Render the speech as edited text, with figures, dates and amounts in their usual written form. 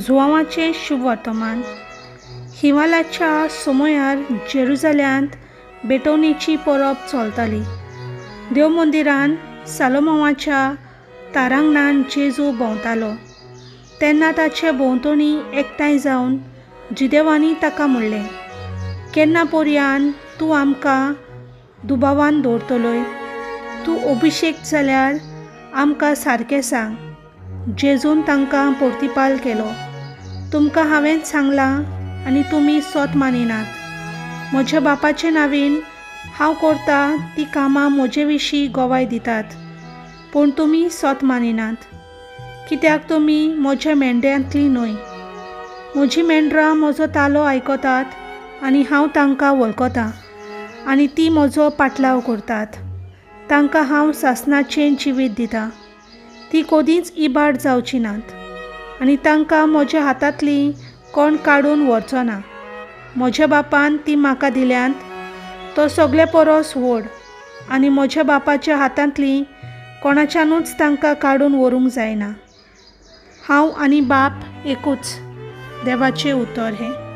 जुवांवाचें शुभवर्तमान. हिवालाच्या समयार जेरुजाल्यांत बेटवणेची परब चलताली. देवमंदिरान सालोमांवाच्या तारांगणान जेजू भोंवतालो तेन्ना ताचे भोंवतणी एकठांय जावन जुदेवांनी ताका म्हणलें, केन्ना पर्यान तूं आमकां दुबावान दवरतलोय? तूं अभिशेक जाल्यार आमकां सारकें सांग. जेजून तांकां प्रतिपाल केलो, तुमकां हांवें सांगलां आनी तुमी सोत मानिनात. म्हज्या बापाचे नांवान हांव करता ती कामां म्हजे विशीं गवाय दितात, पूण तुमी सोत मानिनात, कित्याक तुमी म्हज्या मेंढ्यांतली न्हय. म्हजी मेंढरां म्हजो तालो आयकतात आनी हांव तांकां वळखतां आनी ती म्हजो पाटलाव करतात. तांकां हांव सासणाचें जिवीत दितां, ती कदींच इबाड जावची नात आनी तांकां म्हज्या हातांतली कोण काडून व्हरचो ना. म्हज्या बापान ती म्हाका दिल्यांत, तो सगळे परस व्हड आनी म्हज्या बापाच्या हातांतली कोणाच्यानूच तांकां काडून व्हरूंक जायना. हांव आनी बाप एकूच. देवाचें उतर हें.